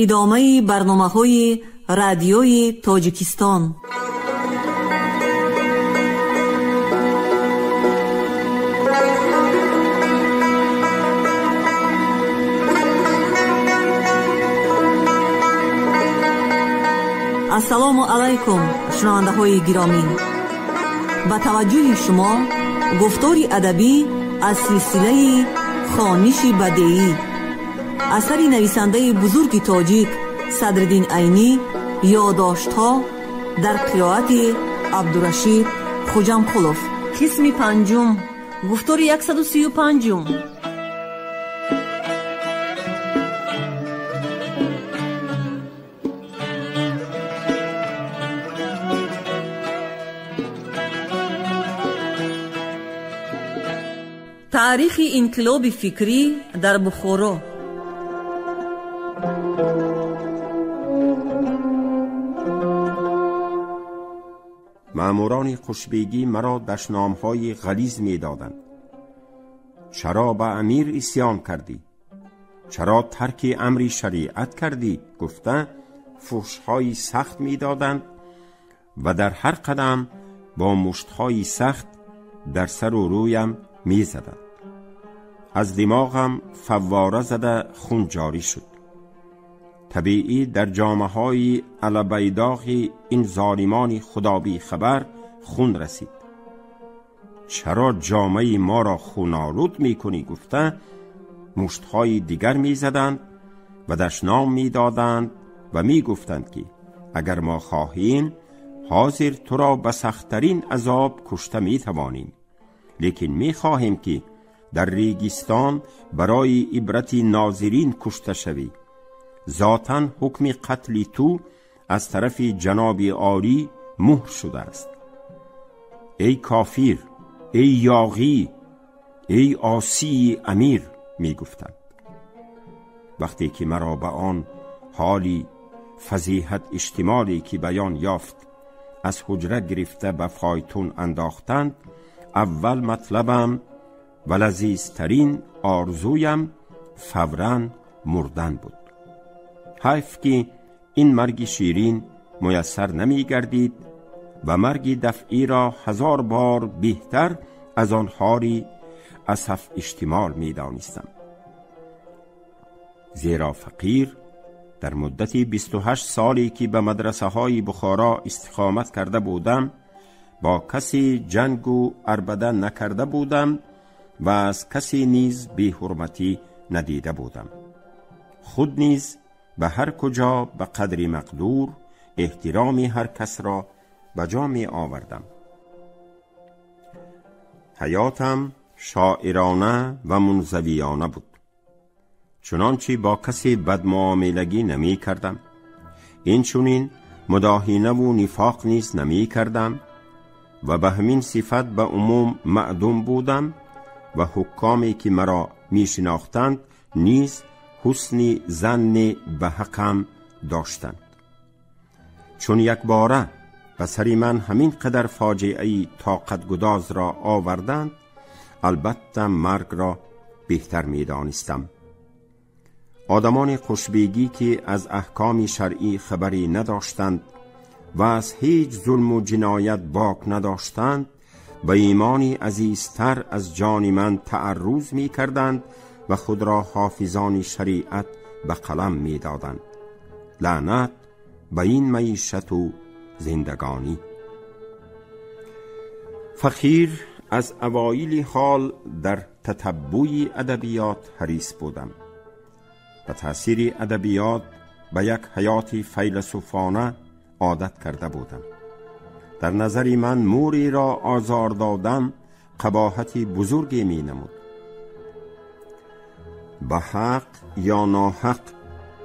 Идомаи барномаҳои радиои Тоҷикистон. Ассалому алайкум, шунавандаҳои гиромӣ. Ба таваҷҷӯҳи шумо гуфтори адабӣ аз силсилаи хониши бадеӣ, асари нависандаи бузурги тоҷик Садриддин Айнӣ, ёддоштҳо дар қироати Абдурашид Хуҷамқулов. Қисми панҷум, гуфтори 135. Таърихи инқилоби фикрӣ дар Бухоро. Маъмурони хушбегӣ маро дашномҳои ғализ медоданд. Чаро ба амир исьён кардӣ? Чаро тарки амри шариат кардӣ? Гуфта фуҳшҳои сахт медоданд ва дар ҳар қадам бо муштҳои сахт дар сару рӯям мезаданд. Аз димоғам фаввора зада хун ҷорӣ шуд. Табиӣ дар ҷомаҳои алабайдоғи ин золимони худобихабар хун расид. Чаро ҷомаи моро хунолуд мекунӣ? Гуфта муштҳои дигар мезаданд ва дашном медоданд ва мегуфтанд ки агар мо хоҳем ҳозир туро ба сахттарин азоб кушта метавонем, лекин мехоҳем ки дар регистон барои ибрати нозирин кушта шавӣ. Зотан ҳукми қатли ту аз тарафи ҷаноби олӣ муҳр шудааст. Эй кофир, эй яғӣ, эй осии амир, мегуфтанд. Вақте ки маро ба он ҳоли фазиҳат иштимоле ки баён ёфт аз ҳуҷра гирифта ба фойтун андохтанд, аввал матлабам ва лазизтарин орзуям фавран мурдан буд. Ҳайф ки ин марги ширин муяссар намегардид ва марги дафъиро ҳазор бор беҳтар аз он ҳоли асаф иштимол медонистам. Зеро фақир дар муддати 28 соле ки ба мадрасаҳои Бухоро истиқомат карда будам, бо касе ҷангу арбада накарда будам ва аз касе низ беҳурматӣ надида будам. Худ низ ба ҳар куҷо ба қадри мақдур эҳтироми ҳар касро ба ҷо меовардам. Ҳаётам шоирона ва мунзавиёна буд. Чунончи бо касе бадмуомилагӣ намекардам, инчунин мудоҳинаву нифоқ низ намекардам ва ба ҳамин сифат ба умум маъдум будам ва ҳуккоме ки маро мешинохтанд низ ҳусни занне ба ҳақам доштанд. Чун якбора ба сари ман ҳамин қадар фоҷиаи тоқатгудозро оварданд, албатта маргро беҳтар медонистам. Одамони хушбегӣ ки аз аҳкоми шаръӣ хабарӣ надоштанд ва аз ҳеҷ зулму ҷиноят бок надоштанд, ба имони азизтар аз ҷони ман таарруз мекарданд ва худро ҳофизони шариат ба қалам медоданд. Лаънат ба ин маишату зиндагонӣ. Фақир аз авоили ҳол дар татаббуи адабиёт ҳарис будам. Ба таъсири адабиёт ба як ҳаёти файласуфона одат карда будам. Дар назари ман мӯреро озор додан қабоҳати бузурге менамуд. Ба ҳақ ё ноҳақ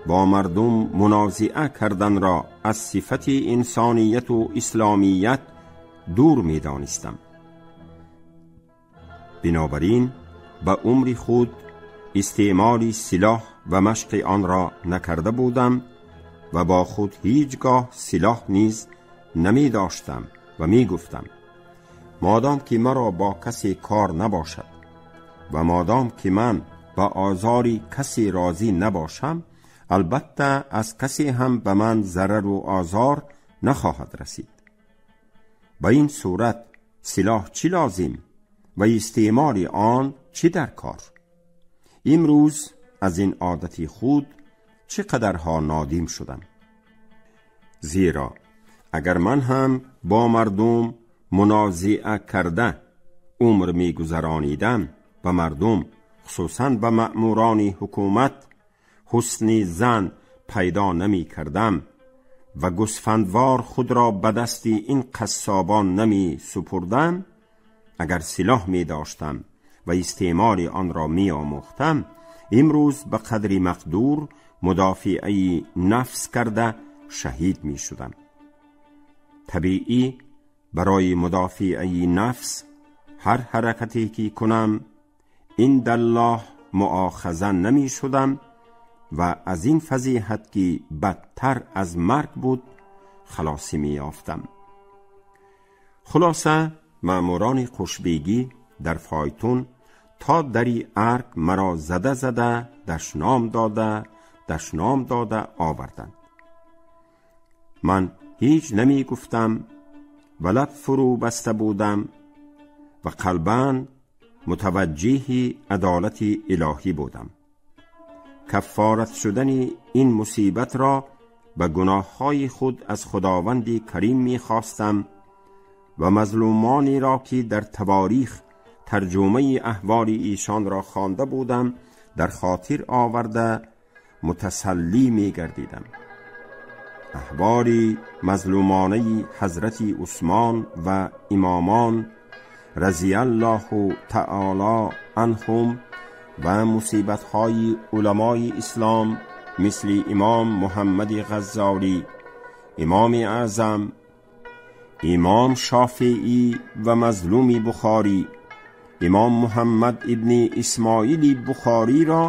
бо мардум мунозиа карданро аз сифати инсонияту исломият дур медонистам. Бинобар ин ба умри худ истеъмоли силоҳ ва машқи онро накарда будам ва бо худ ҳеҷ гоҳ силоҳ низ намедоштам ва мегуфтам модом ки маро бо касе кор набошад ва модом ки ман ба озори касе розӣ набошам, Албатта, аз касе ҳам ба ман зарару озор нахоҳад расид. Ба ин сурат силоҳ чӣ лозим ва истеъмоли он чӣ дар кор? Имрӯз аз ин одати худ чӣ қадарҳо нодим шудам. Зеро агар ман ҳам бо мардум мунозиа карда умр мегузаронидам, ба мардум, хусусан ба маъмурони ҳукумат, ҳусни зан пайдо намекардам ва гусфандвор худро ба дасти ин қассобон намесупурдам, агар силоҳ медоштам ва истеъмоли онро меомӯхтам, имрӯз ба қадри мақдур мудофиаи нафс карда шаҳид мешудам. Табиӣ, барои мудофиаи нафс ҳар ҳаракате ки кунам, индаллоҳ муохаза намешудам ва аз ин фазиҳат ки бадтар аз марг буд халосӣ меёфтам. Хулоса, маъмурони қушбегӣ дар фойтун то дари арг маро зада зада дашном дода дашном дода оварданд. Ман ҳеҷ намегуфтам ва лаб фурӯ баста будам ва қалбан мутаваҷҷиҳи адолати илоҳӣ будам. Каффорат шудани ин мусибатро ба гуноҳҳои худ аз Худованди Карим мехостам ва мазлумонеро ки дар таворих тарҷумаи аҳволи эшонро хонда будам дар хотир оварда мутасаллӣ мегардидам. Аҳволи мазлумонаи ҳазрати Усмон ва имомон разияллоҳу таоло анҳум ва мусибатҳои уламои ислом мисли имом Муҳаммади Ғаззолӣ, имоми аъзам, имом Шофеӣ ва мазлуми Бухорӣ, имом Муҳаммад ибни Исмоили Бухориро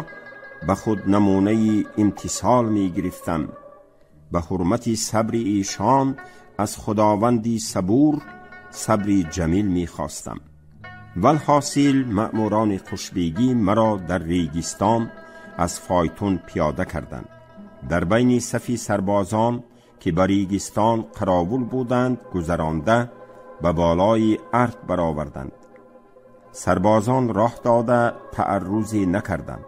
ба худ намунаи имтисол мегирифтам. Ба ҳурмати сабри эшон аз Худованди сабур сабри ҷамил мехостам. Валҳосил, маъмурони қушбегӣ маро дар регистон аз фойтун пиёда карданд. Дар байни сафи сарбозон ки ба регистон қаровул буданд гузаронда ба болои арк бароварданд. Сарбозон роҳ дода тааррузе накарданд.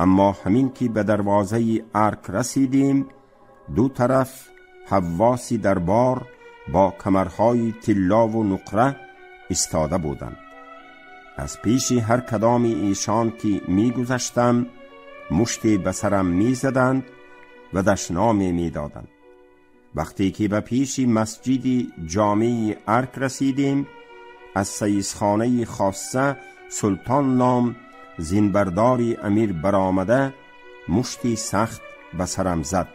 Аммо ҳамин ки ба дарвозаи арк расидем, ду тараф ҳаввоси дарбор бо камарҳои тиллову нуқра истода буданд. Аз пеши ҳар кадоми эшон ки мегузаштам, муште ба сарам мезаданд ва дашноме медоданд. Вақте ки ба пеши масҷиди ҷомеи арк расидем, аз саисхонаи хосса Султон ном зинбардори амир баромада мушти сахт ба сарам зад.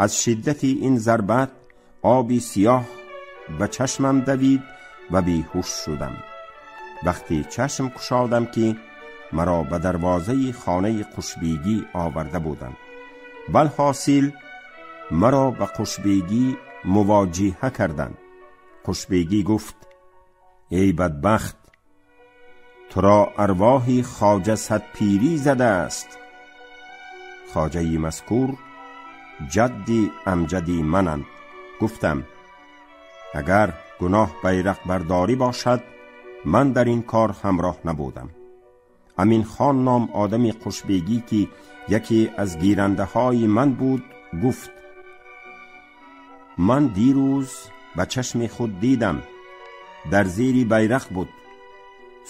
Аз шиддати ин зарбат оби сиёҳ ба чашмам давид ва беҳуш шудам. Вақте чашм кушодам ки маро ба дарвозаи хонаи қушбегӣ оварда буданд. Валҳосил, маро ба қушбегӣ мувоҷиҳа карданд. Қушбегӣ гуфт: эй бадбахт, туро арвоҳи хоҷа садпирӣ задааст. Хоҷаи мазкур ҷадди амҷади мананд. Гуфтам: агар гуноҳ байрақбардорӣ бошад, ман дар ин кор ҳамроҳ набудам. Аминхон ном одами қушбегӣ ки яке аз гирандаҳои ман буд гуфт: ман дирӯз ба чашми худ дидам, дар зери байрақ буд.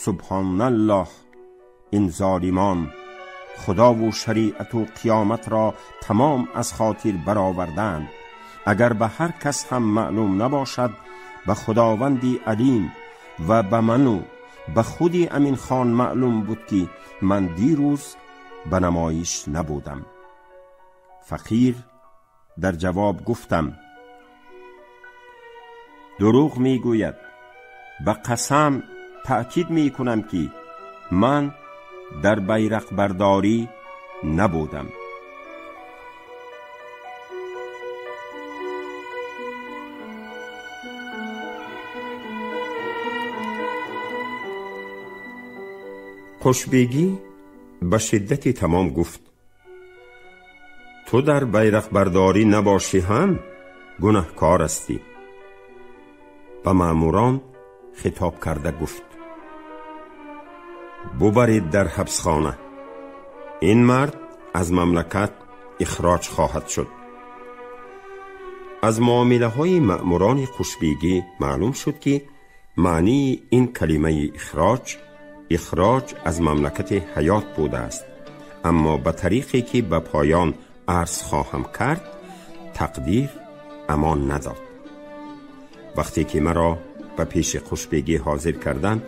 Субҳоналлоҳ, ин золимон худову шариату қиёматро тамом аз хотир бароварданд. Агар ба ҳар кас ҳам маълум набошад, ба Худованди алим ва ба ману ба худи Аминхон маълум буд ки ман дирӯз ба намоиш набудам. Фақир дар ҷавоб гуфтам: дурӯғ мегӯяд. Ба қасам таъкид мекунам ки ман дар байрақбардорӣ набудам. Қушбегӣ ба шиддати тамом гуфт: Ту дар байроқбардорӣ набошӣ ҳам гунаҳкор ҳастӣ. Ба маъмурон хитоб карда гуфт: бубаред дар ҳабсхона, ин мард аз мамлакат ихроҷ хоҳад шуд. Аз муомилаҳои маъмурони Қушбегӣ маълум шуд, ки маънии ин калимаи ихроҷ, ихроҷ аз мамлакати ҳаёт будааст, аммо ба тариқе ки ба поён арз хоҳам кард, тақдир амон надод. Вақте ки маро ба пеши Қушбегӣ ҳозир карданд,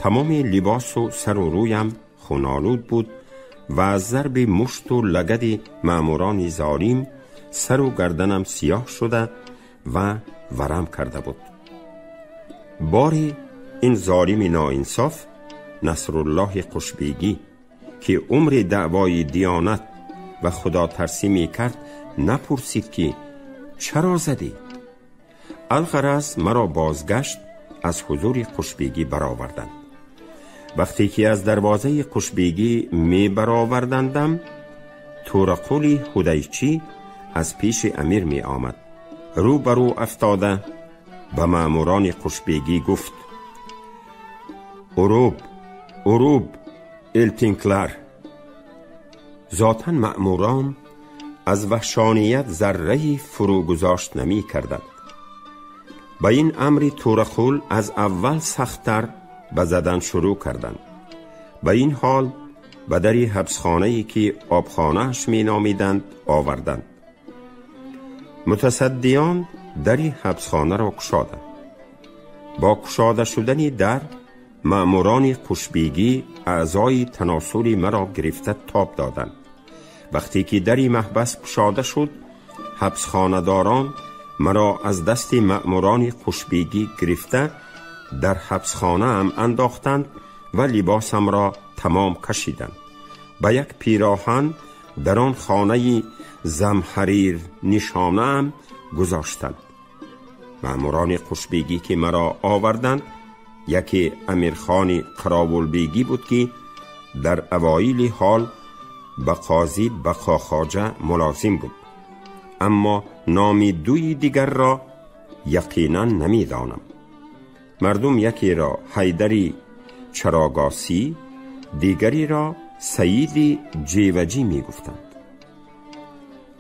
тамоми либосу сару рӯям хунолуд буд ва аз зарби мушту лагади маъмурони золим сару гарданам сиёҳ шуда ва варам карда буд. Бори ин золими ноинсоф Насруллоҳи Қушбегӣ, ки умри даъвои диёнат ва худотарсӣ мекард, напурсид ки чаро задӣ? Алғараз маро бозгашт аз ҳузури Қушбегӣ бароварданд. Вақте ки аз дарвозаи Қушбегӣ мебаровардандам, Тӯрақули Ҳудайчӣ аз пеши амир меомад. Рӯ ба рӯ афтода ба маъмурони Қушбегӣ гуфт: уруб, уруб, элтинклар. Зотан маъмурон аз ваҳшоният зарраи фурӯгузошт намекарданд. Ба ин амри Тӯрақул аз аввал сахттар ба задан шурӯъ карданд. Ба ин ҳол ба дари ҳабсхонае ки обхонааш меномиданд оварданд. Мутасаддиён дари ҳабсхонаро кушоданд. Бо кушода шудани дар маъмурони Қушбегӣ аъзои таносули маро гирифта тоб доданд. Вақте ки дари маҳбас кушода шуд, ҳабсхонадорон маро аз дасти маъмурони Қушбегӣ гирифта дар ҳабсхонаам андохтанд ва либосамро тамом кашиданд. Ба як пироҳан дар он хонаи замҳарир нишонаам гузоштанд. Маъмурони Қушбегӣ ки маро оварданд, яке Амирхони Қаровулбегӣ буд, ки дар авоили ҳол ба қозӣ Бақохоҷа мулозим буд, аммо номи дуи дигарро яқинан намедонам. Мардум якеро Ҳайдари Чарогосӣ, дигареро Саиди Ҷеваҷӣ мегуфтанд.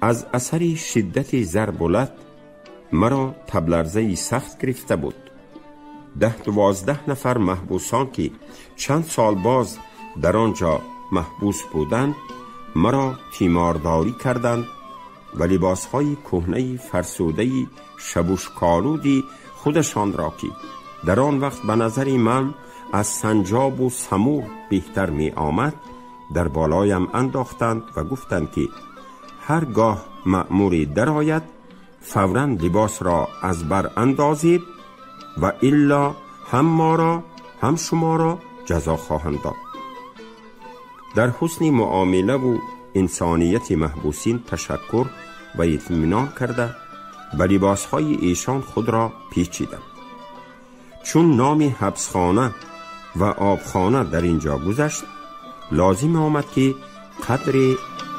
Аз асари шиддати зарбу лат маро табларзаи сахт гирифта буд. 10-12 нафар маҳбусон, ки чанд сол боз дар он ҷо маҳбус буданд, маро тимордорӣ карданд ва либосҳои кӯҳнаи фарсудаи шабушколуди худашонро, ки дар он вақт ба назари ман аз санҷобу самур беҳтар меомад, дар болоям андохтанд ва гуфтанд, ки ҳар гоҳ маъмуре дарояд, фавран либосро аз бар андозед ва илло ҳам моро ҳам шуморо ҷазо хоҳанд дод. Дар ҳусни муомилаву инсонияти маҳбусин ташаккур ва итминон карда ба либосҳои эшон худро печидам. Чун номи ҳабсхона ва обхона дар ин ҷо гузашт, лозим омад ки қадри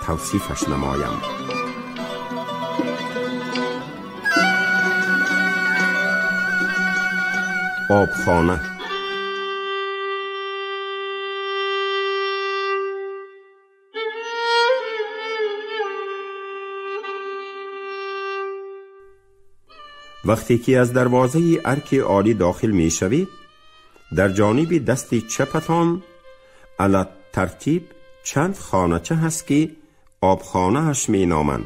тавсифаш намоям. Обхона. Вақте ки аз дарвозаи арки олӣ дохил мешавед, дар ҷониби дасти чапатон алат тартиб чанд хонача ҳаст, ки обхонааш меноманд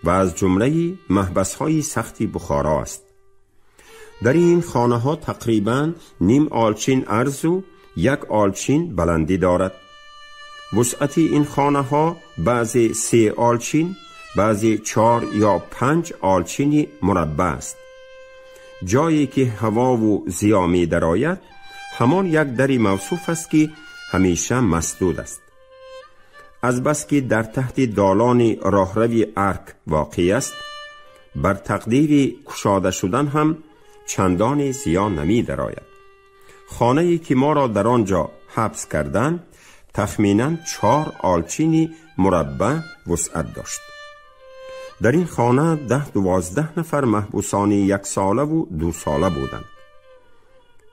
ва аз ҷумлаи маҳбасҳои сахти Бухоро аст. Дар ин хонаҳо тақрибан ним олчин арзу як олчин баландӣ дорад. Вусъати ин хонаҳо баъзе 3 олчин, баъзе 4 ё 5 олчини мураббаъ аст. Ҷое ки ҳавову зиё медарояд, ҳамон як дари мавсуф аст, ки ҳамеша масдуд аст. Азбаски дар таҳти долони роҳрави арк воқеъ аст, бар тақдири кушода шудан ҳам чандоне зиён намедарояд. Хонае ки моро дар он ҷо ҳабс карданд, тахминан 4 олчини мураббаъ вусъат дошт. در این خانه 10-12 نفر محبوسان 1 ساله و 2 ساله بودند.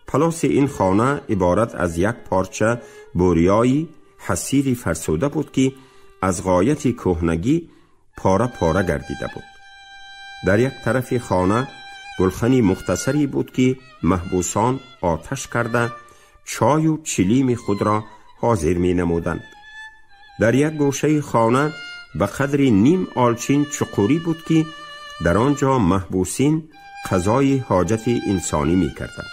پلاس این خانه عبارت از یک پارچه بوریایی حصیری فرسوده بود که از غایت کهنگی پاره پاره گردیده بود. در یک طرف خانه گلخنی مختصری بود که محبوسان آتش کرده چای و چلیم خود را حاضر می نمودند. در یک گوشه خانه به قدر نیم آلچین چقوری بود که در آنجا محبوسین قضای حاجت انسانی می کردند.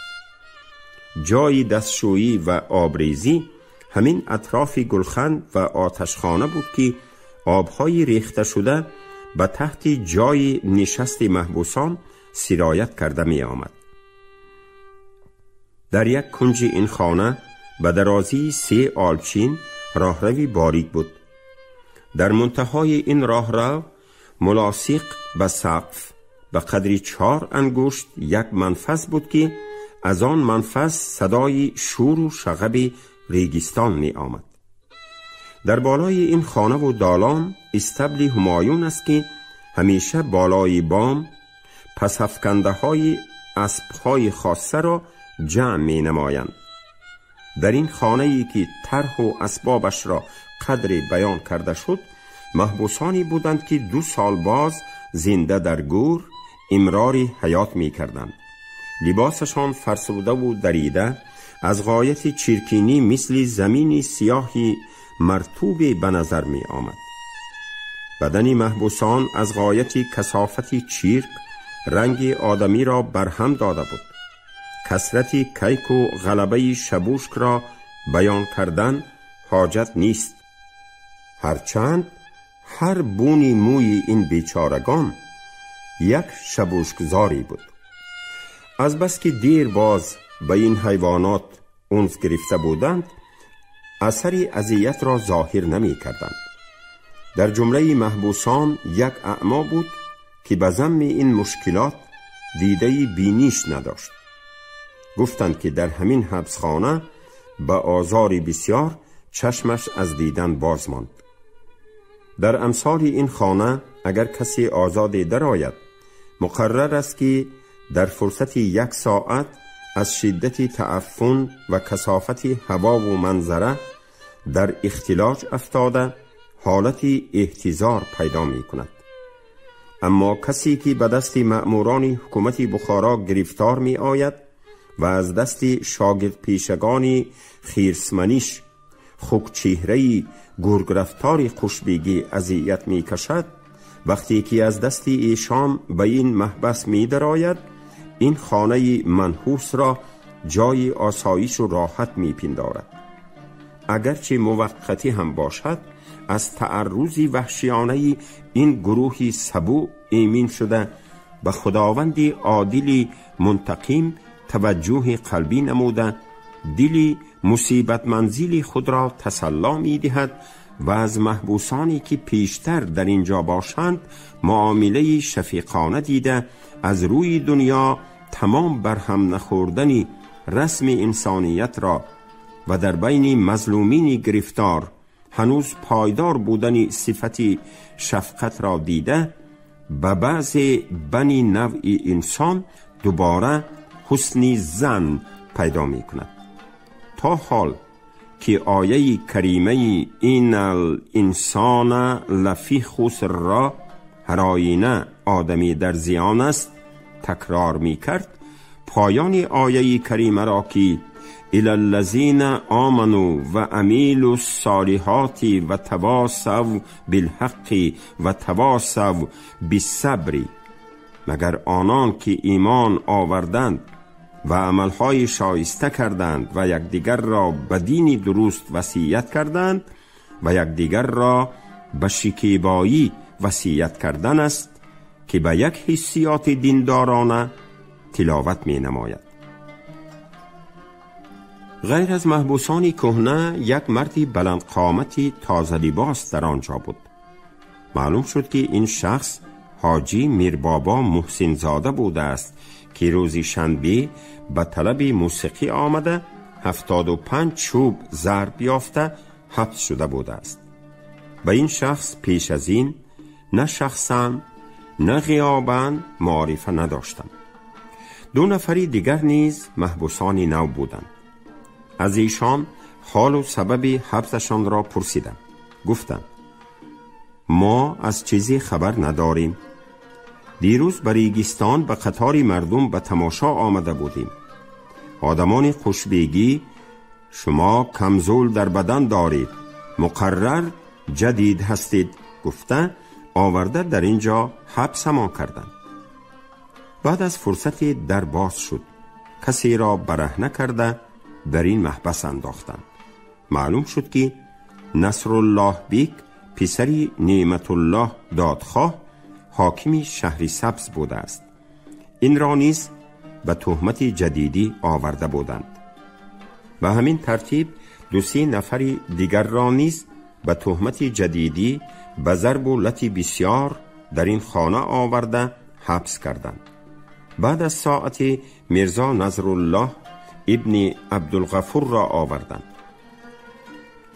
جای دستشویی و آبریزی همین اطراف گلخن و آتشخانه بود که آبهای ریخته شده به تحت جای نشست محبوسان سرایت کرده می آمد. در یک کنج این خانه به درازی 3 آلچین راهروی باریک بود. در منتهای این راهرو ملاصق به سقف به قدر 4 انگشت یک منفذ بود که از آن منفذ صدای شور و شغب ریگستان می آمد. در بالای این خانه و دالان استبل همایون است که همیشه بالای بام پس افکنده های اسبهای خاصه را جمع می نمایند. در این خانه ای که طرح و اسبابش را قدر بیان کرده شد، محبوسانی بودند که 2 سال باز زنده در گور امرار حیات می کردند. لباسشان فرسوده و دریده، از غایت چرکینی مثل زمین سیاهی مرطوب به نظر می آمد. بدن محبوسان از غایت کثافت چرک رنگ آدمی را برهم داده بود. کثرت کیک و غلبه شبوشک را بیان کردن حاجت نیست. هرچند هر بونی موی این بیچارگان یک شبوشکزاری بود. از بس که دیر باز به این حیوانات انس گرفته بودند، اثر اذیت را ظاهر نمی کردند. در جمله محبوسان یک اعما بود که به ذم این مشکلات دیده بینیش نداشت. گفتند که در همین حبسخانه به آزار بسیار چشمش از دیدن باز ماند. در امثال این خانه اگر کسی آزاد درآید، مقرر است که در فرصت 1 ساعت از شدت تعفن و کثافت هوا و منظره در اختلاج افتاده حالت احتضار پیدا می کند. اما کسی که به دست مأموران حکومت بخارا گرفتار می آید و از دست شاگرد پیشگان خیرسمنیش خوکچهره‌ای گرگرفتار خوشبیگی اذیت می کشد، وقتی که از دست ایشان به این محبس می درآید، این خانه منحوس را جای آسایش و راحت می پندارد. اگرچه موقتی هم باشد، از تعرض وحشیانه این گروه سبو ایمین شده به خداوند عادل منتقم توجه قلبی نموده دلی مصیبت منزل خود را تسلا می دهد و از محبوسانی که پیشتر در اینجا باشند معامله شفیقانه دیده از روی دنیا تمام برهم نخوردن رسم انسانیت را و در بین مظلومین گرفتار هنوز پایدار بودن صفت شفقت را دیده به بعض بنی نوع انسان دوباره حسن ظن پیدا می کند. تا حال که آیه کریمه این الانسان لفی خسر را هر آینه آدمی در زیان است تکرار می کرد، پایان آیه کریمه را که الی الذین آمنوا و عملوا الصالحات و تواصوا بالحق و تواصوا بالصبر، مگر آنان که ایمان آوردند و عملهای شایسته کردند و یکدیگر را به دین درست وصیت کردند و یکدیگر را به شکیبایی وصیت کردن است که به یک حسیات دیندارانه تلاوت می نماید. غیر از محبوسان کهنه یک مردی بلند قامتی تازه لباس در آنجا بود. معلوم شد که این شخص حاجی میربابا محسن زاده بوده است که روزی شنبه به طلب موسیقی آمده 75 چوب ضرب یافته حبس شده بوده است. به این شخص پیش از این نه شخصا на ғиёбан маърифа надоштам. Ду нафари дигар низ маҳбусони нав буданд. Аз эшон ҳолу сабаби ҳабсашонро пурсидам. Гуфтанд: мо аз чизе хабар надорем. Дирӯз ба Регистон ба қатори мардум ба тамошо омада будем. Одамони Қушбегӣ шумо камзул дар бадан доред, муқаррар ҷадид ҳастед гуфта оварда дар ин ҷо ҳабсамон карданд. Баъд аз фурсате дар боз шуд, касеро бараҳна карда дар ин маҳбас андохтанд. Маълум шуд ки Насруллоҳ бек писари Неъматуллоҳ додхоҳ ҳокими шаҳри Сабз будааст. Инро низ ба туҳмати ҷадидӣ оварда буданд. Ба ҳамин тартиб ду-се нафари дигарро низ ба туҳмати ҷадидӣ ба зарбу лати бисёр дар ин хона оварда ҳабс карданд. Баъд аз соате Мирзо Назруллоҳ ибни Абдулғафурро оварданд.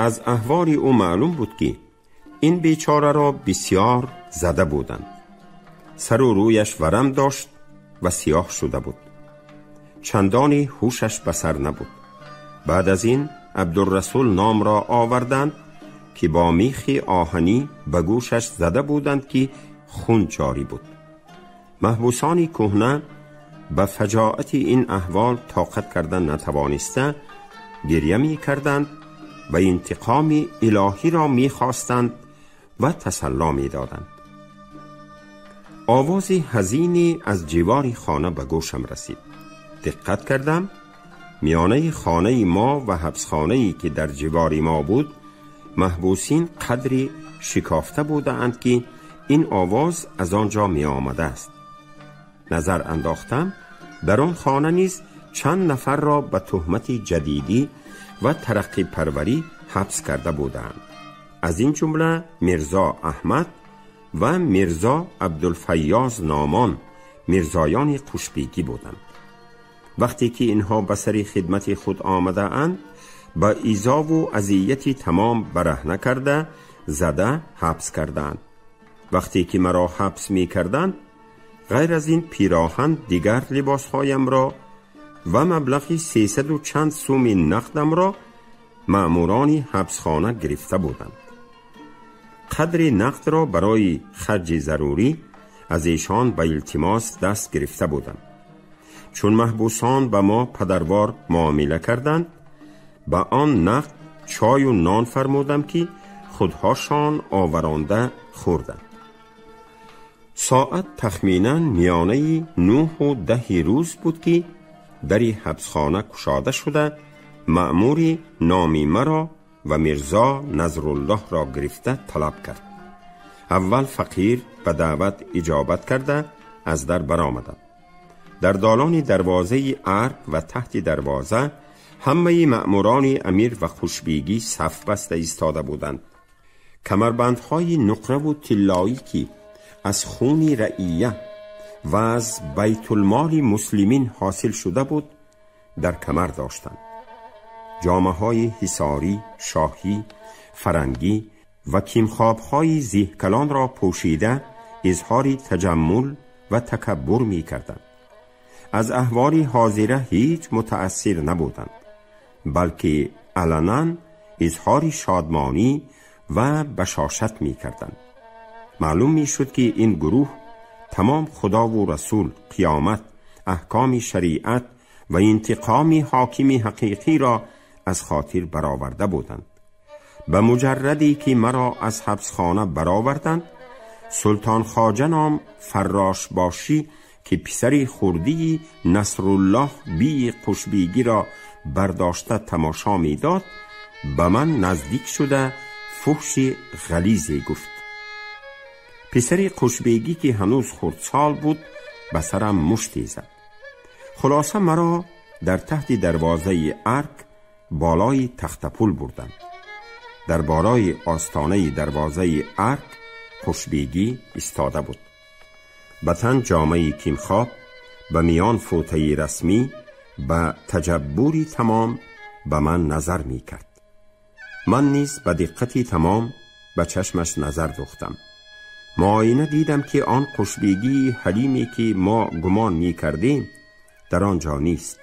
Аз аҳволи ӯ маълум буд ки ин бечораро бисёр зада буданд. Сару рӯяш варам дошт ва сиёҳ шуда буд. Чандони ҳушаш ба сар набуд. Баъд аз ин Абдурасул номро оварданд ки бо михи оҳанӣ ба гӯшаш зада буданд ки хун ҷорӣ буд. Маҳбусони кӯҳна ба фаҷоати ин аҳвол тоқат кардан натавониста гиря мекарданд ва интиқоми илоҳиро мехостанд ва тасалло медоданд. Овози ҳазине аз ҷивори хона ба гӯшам расид. Диққат кардам, миёнаи хонаи мо ва ҳабсхонае ки дар ҷивори мо буд маҳбусин қадри шикофта будаанд ки ин овоз аз он ҷо меомадааст. Назар андохтам, дар он хона низ чанд нафарро ба туҳмати ҷадидӣ ва тараққипарварӣ ҳабс карда буданд. Аз ин ҷумла Мирзо Аҳмад ва Мирзо Абдулфайёз номон мирзоёни Қушбегӣ буданд. Вақте ки инҳо ба сари хидмати худ омадаанд, ба изову азияти тамом бараҳна карда, зада ҳабс кардаанд. Вақте ки маро ҳабс мекарданд, ғайр аз ин пироҳан дигар либосҳоямро ва маблағи 300 чанд суми нақдамро маъмурони ҳабсхона гирифта буданд. Қадри нақдро барои харҷи зарурӣ аз эшон ба илтимос даст гирифта будам. Чун маҳбусон ба мо падарвор муомила карданд, ба он нақд чою нон фармудам ки худҳошон оваронда хӯрданд. Соат тахминан миёнаи 9 ва 10 рӯз буд ки дари ҳабсхона кушода шуда, маъмури номи маро ва Мирзо Назруллоҳро гирифта талаб кард. Аввал фақир ба даъват иҷобат карда аз дар баромадам. Дар долони дарвозаи арг ва таҳти дарвоза ҳамаи маъмурони амир ва Қушбегӣ саф баста истода буданд. Камарбандҳои нуқраву тиллоӣ ки аз хуни раъия ва аз байтулмоли муслимин ҳосил шуда буд дар камар доштанд. Ҷомаҳои ҳисорӣ, шоҳӣ, фарангӣ ва кимхобҳои зиҳкалонро пӯшида изҳори таҷаммул ва такаббур мекарданд. Аз аҳволи ҳозира ҳеҷ мутаассир набуданд, балки аланан изҳори шодмонӣ ва башошат мекарданд. Маълум мешуд ки ин гурӯҳ тамом худову расул, қиёмат, аҳкоми шариат ва интиқоми ҳокими ҳақиқиро аз хотир бароварда буданд. Ба муҷарраде ки маро аз ҳабсхона бароварданд, Султон Хоҷа ном фаррошбошӣ ки писари хурдии Насруллоҳ бии Қушбегиро бардошта тамошо медод, ба ман наздик шуда фуҳши ғализе гуфт. Писари Қушбегӣ ки ҳанӯз хурдсол буд ба сарам муште зад. Хулоса маро дар таҳти дарвозаи арг болои тахтапул бурданд. Дар болои остонаи дарвозаи арг Қушбегӣ истода буд. Ба тан ҷомаи кимхоб, ба миён фӯтаи расмӣ, ба таҷаббури тамом ба ман назар мекард. Ман низ ба диққати тамом ба чашмаш назар духтам. معاینه دیدم که آن قشبیگی حلیمی که ما گمان می کردیم در آنجا نیست،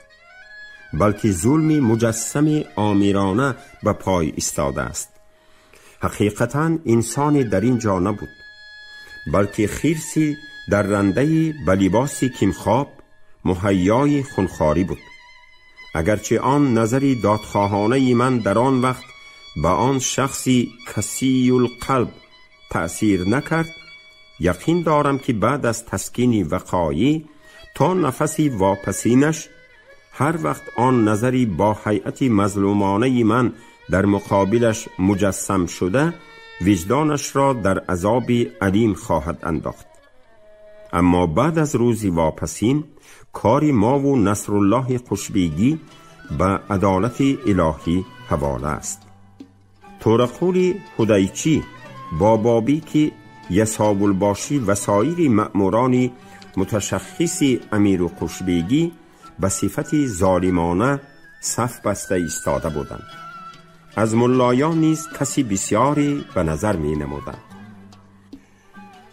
بلکه ظلم مجسم آمیرانه به پای ایستاده است. حقیقتا انسانی در اینجا نبود، بلکه خرسی در رنده به لباس کیمخواب مهیای خونخواری بود. اگرچه آن نظری دادخواهانه من در آن وقت به آن شخصی کسی القلب تأثیر نکرد، یقین دارم که بعد از تسکین وقایی تا نفسی واپسینش هر وقت آن نظری با هیئت مظلومانه من در مقابلش مجسم شده، وجدانش را در عذاب علیم خواهد انداخت. اما بعد از روزی واپسین کاری ما و نصرالله قشبیگی به عدالت الهی حواله است. تورقول هدیچی با بابی که یساول باشی و سایر مأموران متشخص امیر قشبیگی به صفت ظالمانه صف بسته ایستاده بودند. از ملایان نیز کسی بسیاری به نظر می نمودند.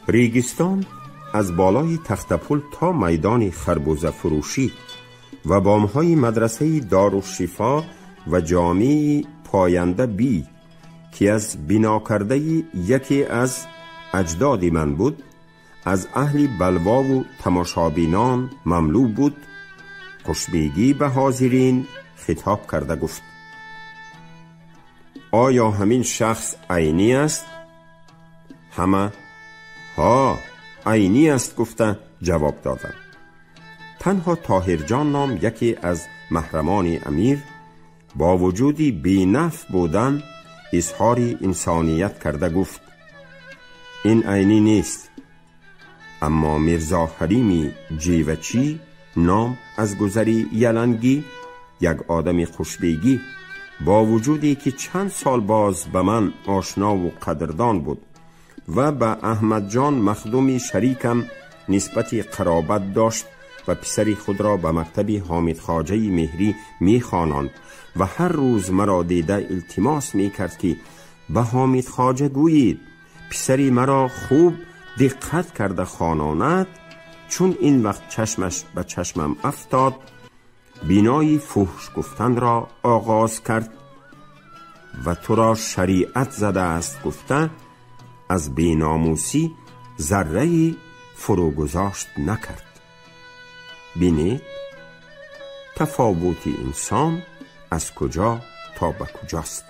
ریگستان از بالای تخت پل تا میدان خربوزه فروشی و بامهای مدرسه دارالشفا و جامعه پاینده بی که از بنا کرده یکی از اجداد من بود، از اهل بلوا و تماشابینان مملو بود. قشبیگی به حاضرین خطاب کرده گفت: آیا همین شخص عینی است؟ همه ها عینی است گفته جواب دادند. تنها طاهرجان نام یکی از محرمان امیر با وجودی بی‌نف بودن اظهار انسانیت کرده گفت: این عینی نیست. اما میرزا حلیمی جیوچی نام از گذری یلنگی یک آدم خوشبیگی با وجودی که چند سال باز به من آشنا و قدردان بود و به احمد جان مخدوم شریکم نسبت قرابت داشت و پسر خود را به مکتب حامد خواجه مهری میخواناند و هر روز مرا دیده التماس میکرد که به حامد خواجه گویید پسری مرا خوب دقت کرده خواناند. چون این وقت چشمش به چشمم افتاد، بینای فحش گفتن را آغاز کرد و تو را شریعت زده است گفته از بیناموسی ذره فروگذاشت نکرد. بینید تفاوت انسان از کجا تا به کجاست.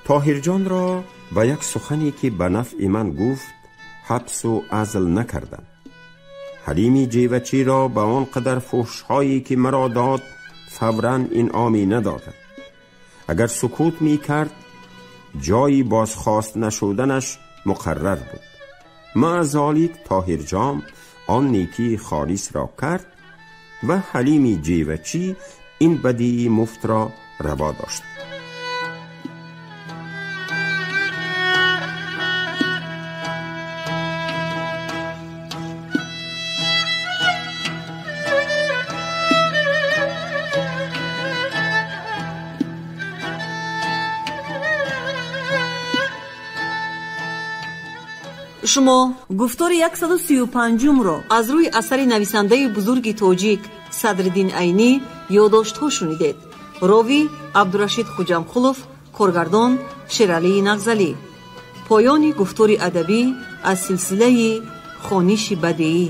طاهرجان را با یک سخنی که به نفع من گفت حبس و عزل نکردند. حلیمی جیوچی را به آن قدر فحش‌هایی که مرا داد فوراً انعامی ندادند. اگر سکوت می کرد جایی بازخواست نشدنش مقرر بود. مع ذالک طاهرجان آن نیکی خالص را کرد و حلیمی جیوچی این بدی مفت را روا داشت. Шумо гуфтори 135-умро аз рӯи асари нависандаи бузурги тоҷик Садриддин Айнӣ ёддоштҳо шунидед. Ровӣ Абдурашид Хуҷамқулов, коргардон Шералии Нағзалӣ. Поёни гуфтори адабӣ аз силсилаи хониши бадеӣ.